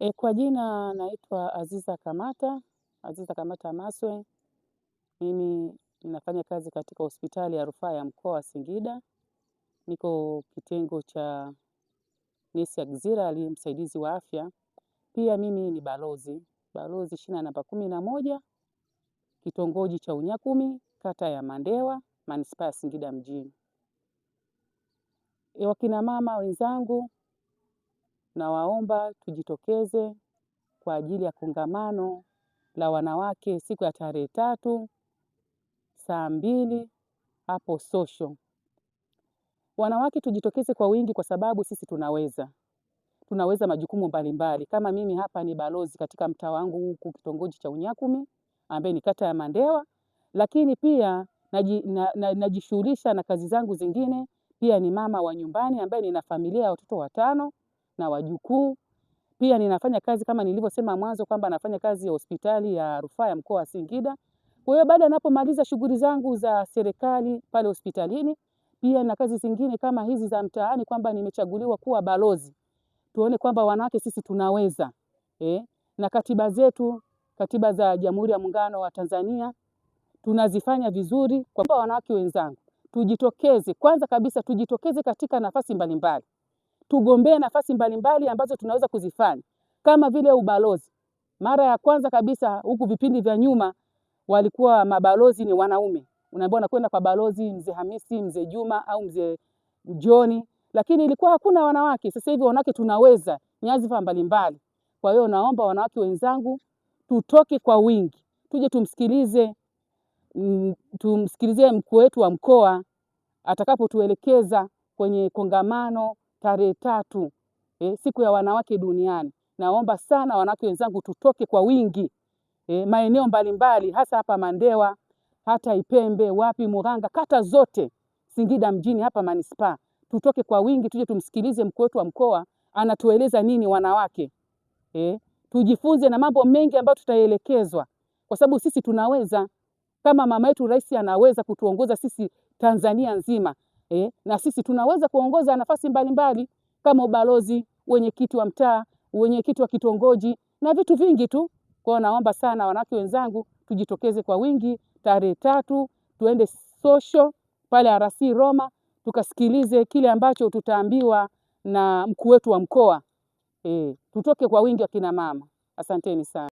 Kwa jina naitwa Aziza Kamata, Aziza Kamata Maswe. Mimi ninafanya kazi katika hospitali ya rufaa ya mkoa wa Singida. Niko kitengo cha nesi auxiliary, msaidizi wa afya. Pia mimi ni balozi, balozi shina namba 11, kitongoji cha Unyakumi, kata ya Mandewa, manispaa ya Singida mjini. Wakina mama wenzangu, nawaomba tujitokeze kwa ajili ya kongamano la wanawake siku ya tarehe 3 saa 2 hapo Sosho. Wanawake tujitokeze kwa wingi kwa sababu sisi tunaweza. Tunaweza majukumu mbalimbali. Kama mimi hapa ni balozi katika mtaa wangu huku kitongoji cha Unyakumi ambaye ni kata ya Mandewa, lakini pia najishughulisha na kazi zangu zingine. Pia ni mama wa nyumbani ambaye nina familia ya watoto 5 na wajukuu. Pia ninafanya kazi kama nilivyosema mwanzo kwamba nafanya kazi ya hospitali ya rufaa ya mkoa wa Singida. Kwa hiyo baada ninapomaliza shughuli zangu za serikali pale hospitalini, pia na kazi zingine kama hizi za mtaani kwamba nimechaguliwa kuwa balozi. Tuone kwamba wanawake sisi tunaweza. Na katiba zetu, katiba za Jamhuri ya Muungano wa Tanzania tunazifanya vizuri. Kwa wanawake wenzangu, tujitokeze. Kwanza kabisa tujitokeze katika nafasi mbalimbali. Tugombee nafasi mbalimbali ambazo tunaweza kuzifanya kama vile ubalozi. Mara ya kwanza kabisa huku vipindi vya nyuma walikuwa mabalozi ni wanaume. Unaambiwa unakwenda kwa balozi mzee Hamisi, mzee Juma au mzee Joni, lakini ilikuwa hakuna wanawake. Sasa hivi wanawake tunaweza nyadhifa mbalimbali. Kwa hiyo naomba wanawake wenzangu tutoke kwa wingi, tuje tumsikilize mkuu wetu wa mkoa atakapotuelekeza kwenye kongamano tarehe 3, siku ya wanawake duniani. Naomba sana wanawake wenzangu tutoke kwa wingi, maeneo mbalimbali, hasa hapa Mandewa, hata Ipembe, wapi Muranga, kata zote Singida mjini hapa manispaa. Tutoke kwa wingi tuje tumsikilize mkuu wetu wa mkoa anatueleza nini wanawake. Tujifunze na mambo mengi ambayo tutaelekezwa, kwa sababu sisi tunaweza. Kama mama yetu rais anaweza kutuongoza sisi Tanzania nzima, na sisi tunaweza kuongoza nafasi mbalimbali kama ubalozi, wenyekiti wa mtaa, wenyekiti wa kitongoji na vitu vingi tu. Kwa hiyo naomba sana wanawake wenzangu tujitokeze kwa wingi tarehe 3, tuende Sosho pale RC Roma tukasikilize kile ambacho tutaambiwa na mkuu wetu wa mkoa. Tutoke kwa wingi wakina mama. Asanteni sana.